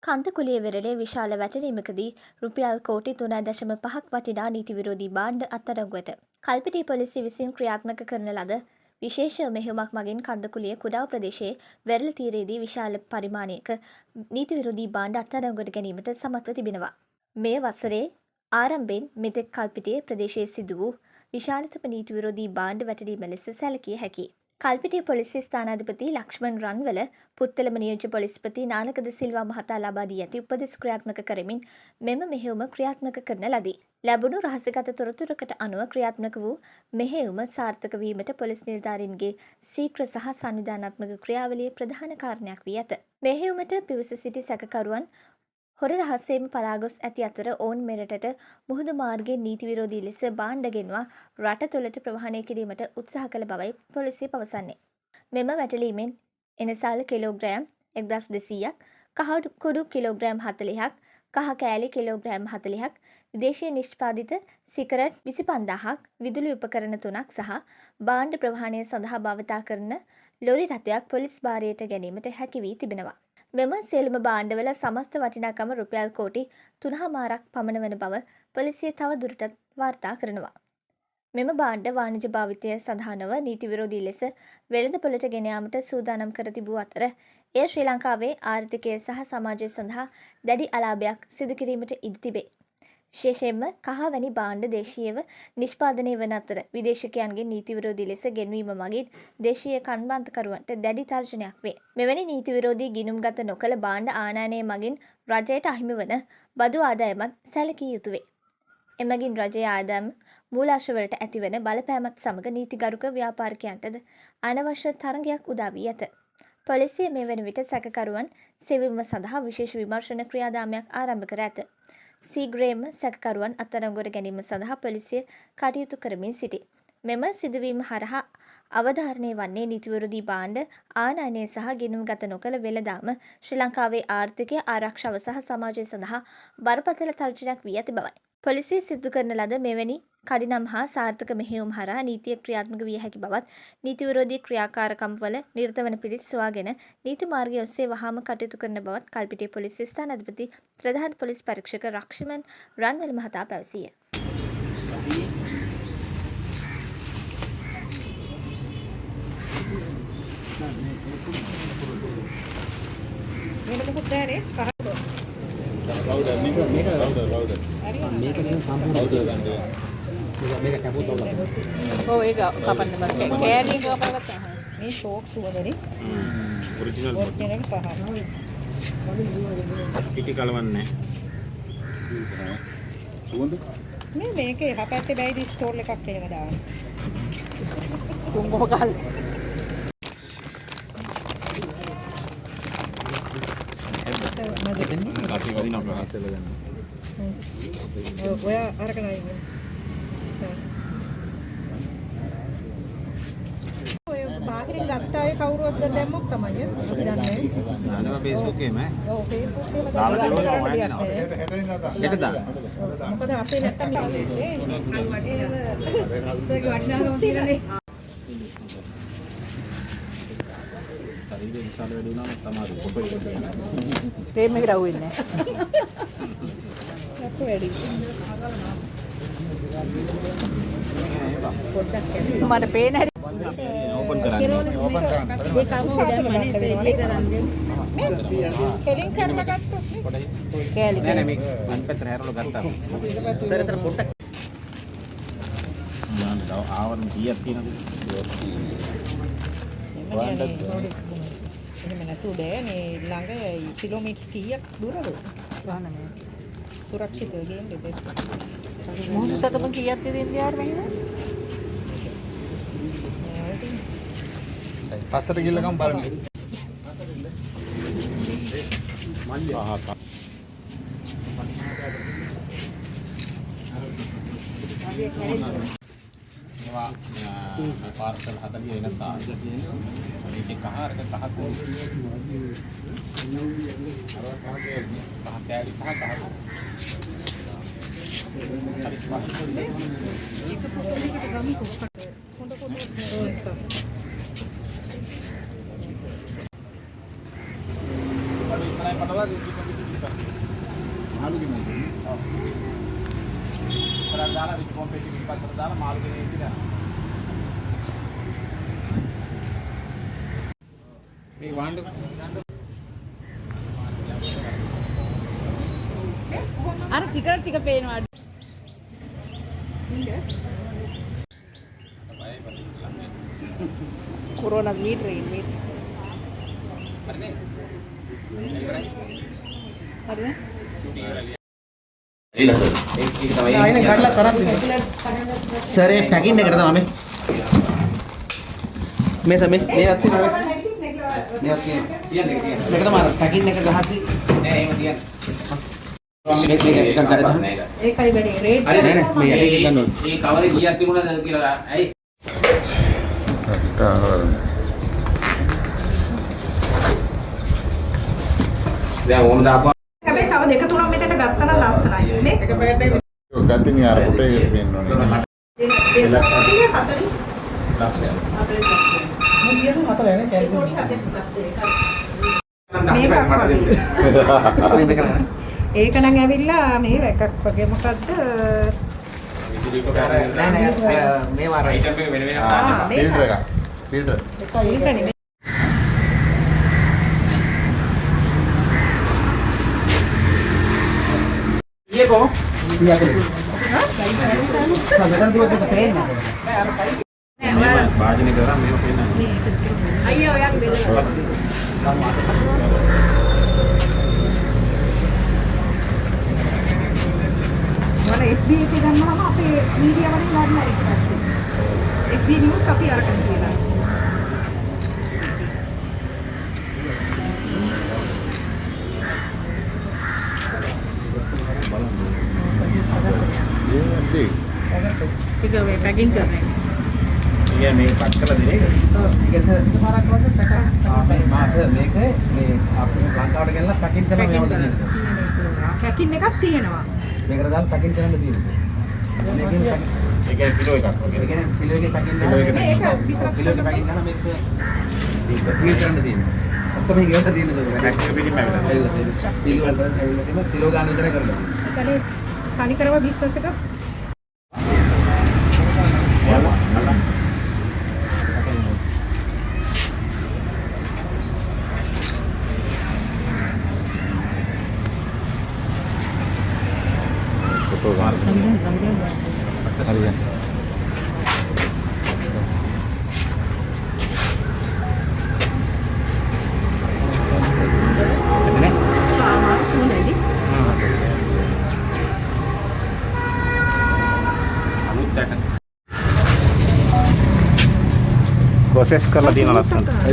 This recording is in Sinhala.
කන්දකුලිය වෙරළේ විශාල වැටලීමකදී රුපියල් කෝටි 3.5ක් වටිනා නීති විරෝධී භාණ්ඩ අත්අඩංගුවට. කල්පිටිය පොලිසිය විසින් ක්‍රියාත්මක කරන ලද විශේෂ මෙහෙයුමක් මගින් කන්දකුලිය කුඩාව ප්‍රදේශයේ වෙරළ තීරයේදී විශාල පරිමාණයක නීති විරෝධී භාණ්ඩ අත්අඩංගුවට ගැනීමට සමත්ව තිබෙනවා. මෙය වසරේ ආරම්භයෙන් මෙතෙක් කල්පිටියේ ප්‍රදේශයේ සිදු වූ විශාලතම නීති විරෝධී භාණ්ඩ වැටලීම ලෙස සැලකිය හැකියි. කල්පිටිය පොලිසිය ස්ථානාධිපති ලක්ෂ්මන් රන්වල, පුත්තලම නියෝජ්‍ය පොලිස්පති නාලකද සිල්වා මහතා ලබා දී ඇති උපදෙස් ක්‍රියාත්මක කරමින් මෙම මෙහෙයුම ක්‍රියාත්මක කරන ලදී. ලැබුණු රහසිගත තොරතුරකට අනුව ක්‍රියාත්මක වූ මෙහෙයුම සාර්ථක වීමට පොලිස් නිලධාරීන්ගේ ශීඝ්‍ර සහ සංවිධානාත්මක ක්‍රියාවලිය ප්‍රධාන කාරණයක් වී ඇත. මෙහෙයුමට පිවිස සිටි සැකකරුවන් හොර රහසේම පලා ගොස් ඇති අතර ඔවුන් මෙරටට මුහුදු මාර්ගයෙන් නීති විරෝධී ලෙස භාණ්ඩ ගෙන්වා රට තුළට ප්‍රවාහනය කිරීමට උත්සාහ කළ බවයි පොලිසිය පවසන්නේ. මෙම වැටලීමෙන් එනසාල කිලෝග්‍රෑම් 1200ක්, කහ කුඩු කිලෝග්‍රෑම් 40ක්, කහ කෑලි කිලෝග්‍රෑම් 40ක්, විදේශීය නිෂ්පාදිත සිගරට් 25,000ක්, විදුලි උපකරණ 3ක් සහ භාණ්ඩ ප්‍රවාහනය සඳහා භාවිතා කරන ලොරි රථයක් පොලිස් භාරයට ගැනීමට හැකි වී තිබෙනවා. මෙම සියලුම භාණ්ඩවල සමස්ත වටිනාකම රුපියල් කෝටි 3.5ක් පමණ වන බව පොලිසිය තව දුරටත් වාර්තා කරනවා. මෙම භාණ්ඩ වාණිජ භාවිතය සඳහා නොව නීති විරෝධී ලෙස වෙළඳ පොළට ගෙන යාමට සූදානම් කර තිබූ අතර එය ශ්‍රී ලංකාවේ ආර්ථිකය සහ සමාජය සඳහා දැඩි අලාභයක් සිදු කිරීමට ඉඩ තිබේ. විශේෂයෙන්ම කහ වැනි භාණ්ඩ දේශීයව නිෂ්පාදනය වන අතර විදේශිකයන්ගේ නීති විරෝධී ලෙස ගෙන්වීම මගින් දේශීය කර්මාන්තකරුවන්ට දැඩි තර්ජනයක් වේ. මෙවැනි නීති විරෝධී ගිණුම්ගත නොකළ භාණ්ඩ ආනයනය මගින් රජයට අහිමි වන බදු ආදායමත් සැලකිය යුතු වේ. එමගින් රජයේ ආදායම් මූලාශ්‍රවලට ඇතිවන බලපෑමත් සමග නීතිගරුක ව්‍යාපාරිකයන්ටද අනවශ්‍ය තරඟයක් උදා වී ඇත. පොලිසිය මේ වන විට සැකකරුවන් සෙවීම සඳහා විශේෂ විමර්ශන ක්‍රියාදාමයක් ආරම්භ කර ඇත. සීඝ්‍රයෙන්ම සැකකරුවන් අත්අඩංගුවට ගැනීම සඳහා පොලිසිය කටයුතු කරමින් සිටී. මෙම සිදුවීම හරහා අවධාරණය වන්නේ නීති විරෝධී භාණ්ඩ ආනයනය සහ ගිණුම්ගත නොකළ වෙළඳාම ශ්‍රී ලංකාවේ ආර්ථිකය, ආරක්ෂාව සහ සමාජය සඳහා බරපතල තර්ජනයක් වී ඇති බවයි. පොලිසිය සිදු කරන ලද මෙවැනි කඩිනම් හා සාර්ථක මෙහෙයුම් හරහා නීතිය ක්‍රියාත්මක විය හැකි බවත්, නීති විරෝධී ක්‍රියාකාරකම් වල නිරත වන පිරිස් සොයාගෙන නීති මාර්ගය ඔස්සේ වහාම කටයුතු කරන බවත් කල්පිටිය පොලිස් ස්ථානාධිපති ප්‍රධාන පොලිස් පරීක්ෂක රක්ෂමන් රන්වල මහතා පැවසිය. වෙන මොකුත් නෑ නේ. කහ පවුඩර් නේ, පවුඩර් පවුඩර්. මේක නිකන් සම්පූර්ණ පවුඩර් ගන්න. මේක කැපුවොත් අවුලක් නෑ. ඔව්, ඒක කපන්න බෑ. කෑලි එක කපලා ගත්තා. මේ ෂෝක් සුවඳනේ. ඔරිජිනල්. ඔරිජිනල් පහ. පිටි කලවන්නේ. සුවඳ. මේ මේකේ එහා පැත්තේ බැයිඩි ස්ටෝල් එකක් එහෙම දාන්න. තුන්ගොම කල්. අපි වදිනවා. මසල ගන්න. ඔය අරක නයි. ඔය බාහිරින් ගත්ත අය කවුරුවත් දැම්මොත් තමයි අපි දන්නේ. දානවා Facebook එකේම ඈ. ඔව්, Facebook එකේම. දාලා දාලා තිබුණා කරන්න හොයන්න දෙයක් එනවා. නෑ. හෙට දාන්න. මොකද අපේ නැත්තම් සර්ගේ වටිනාකම තියෙනනේ. ශරීරය විශාල වැඩි වුණාම තමයි ෆොටෝ එක තියෙන්නේ. ෆ්‍රේම් එකට අහුවෙන්නේ නෑ. ලොකු වැඩි. පොඩ්ඩක් මට පේන හැටි. ඕපන් කරන්න. ඕපන් කරන්න. ඒ කවුද දැම්මනේ සර් එළිය කරන්නේ. කෙලින් කරලා ගත්තොත් නේ. කෑලි. නෑ නෑ, මේ අනිත් පැත්තට හැරවලා ගත්තා. සර්, එතන පොඩ්ඩක්. බලන්න, තව ආවරණ කීයක් තියෙනවද? වණ්ඩත්. එහෙම නැතුව බෑනේ, ළඟ කිලෝමීටර් කීයක් දුරද? ගහන මේ සුරක්ෂිතව ගේන්න දෙන්න. මුහුදු සතපන් කීයක් තියෙද ඉන්දියාවට මෙහෙම? පස්සට ගිහලා ගමන් බලන්න. පහක්. මේවා මේ පාර්සල් 40 එනසා. මේකේ කහ, අරක කහ කුඩු. අර කහ කෑලි. කහ කෑලි සහ කහ කුඩු. හරි. ඒක පොඩ්ඩකට ගමුකෝ. හොඳ පොඩ්ඩක්. ඔව් එක. ඉස්සරහින් පටවලා රිජිට් මාළු ගෙනල්ලා. ඔව්. ඉස්සරහට දාලා රිජ් පොම්ප් එකේ පිටිපස්සට දාලා මාළු ගෙන ඉඳි යනවා. මේ වාණ්ඩ අර සිගරට් ටික පේනවා. කොරෝනා මීටරේ මීටර. හරි නේද? හරිද? ඒක තමයි. ආයෙ කඩලා කරන් සර් ඒ පැකින් එකට තමයි මේ. මේ සර් මේ මේවත් තියෙනවා. මේවත් තියෙනවා. තියන්න ඒක තියන්න. මේක තමයි අර පැකින් එක ගහද්දි නෑ එහෙම තියන්න. මේක මේක එකක් ගන්න. ඒකයි වැඩි රේට් හරි නෑ නෑ මේ යට එක ගන්න ඕනේ. ඒ කවරේ කීයක් තිබුණාද කියලා ඇයි? දැන් ඕන දාපුවා. හැබැයි තව දෙක තුනක් මෙතන ගත්තා නම් ලස්සනයි නේ. එක පැකට් එක ඔය ගතිනේ අර පොටේ එක පේන්න ඕනේ. දෙක 40 ලක්ෂය. මම කියන්නේ හතරයි නේ කැලේ. කෝටි 40 ලක්ෂ එකයි. මේකක් මට දෙන්න. මේක කරන්න. ඒක නම් ඇවිල්ලා මේ එකක් වගේ මොකද්ද? විදුලි උපකරණ නෑ නෑ මේ වාරයි. අයිටම් එක වෙන වෙනම ආ, දාන්න. මේක. ෆිල්ටර් එකක්. ෆිල්ටර්. ඒක නෙමෙයි. ඊයේ කොහොම? මෙතන තිබ්බත් මේක පේන්නේ නැහැ. මේව භාජනය කරා මේව පේන්නේ. අයියා ඔයාගේ බෙල්ල. ඔයාලා FB එකේ ගන්නාම අපේ මීඩියා වලින් ගන්නවා ඊට පස්සේ. FB news අපි අරගෙන තියලා. ඒ ඇත්තේ. ටික මේ පැකින් කරන්නේ. ඒ කියන්නේ මේක පත් කරලා දෙන එක. ඒ කියන්නේ සර් පාරක් වගේ පැකට් මා සර් මේක මේ අපි ලංකාවට ගෙනලා පැකින් කරලා මේවට දෙනවා. පැකින් එකක් තියෙනවා. මේකට දාලා පැකින් කරන්න තියෙනවා. මේකෙන් ඒ කියන්නේ කිලෝ එකක් වගේ. ඒ කියන්නේ කිලෝ එකේ පැකින් කරලා ඒක විතරක් කිලෝ එකේ පැකින් කරලා මේක සීල් කරන්න තියෙනවා. ඔක්කොම මේක ගෙවලා තියෙන දේ. පැක් එක පිටින්ම ඇවිල්ලා. ඇවිල්ලා තියෙනවා. කිලෝ වලට ඇවිල්ලා තියෙනවා. කිලෝ ගාන විතරයි කරලා තියෙන්නේ. ඒ කියන්නේ තනිකරම බිස්නස් එක ෆොටෝ ගන්න. හරියට. සාමාන්‍ය සුවඳයි. අලුත් ඇට. ප්‍රොසෙස් කරලා තියෙන ලස්සන.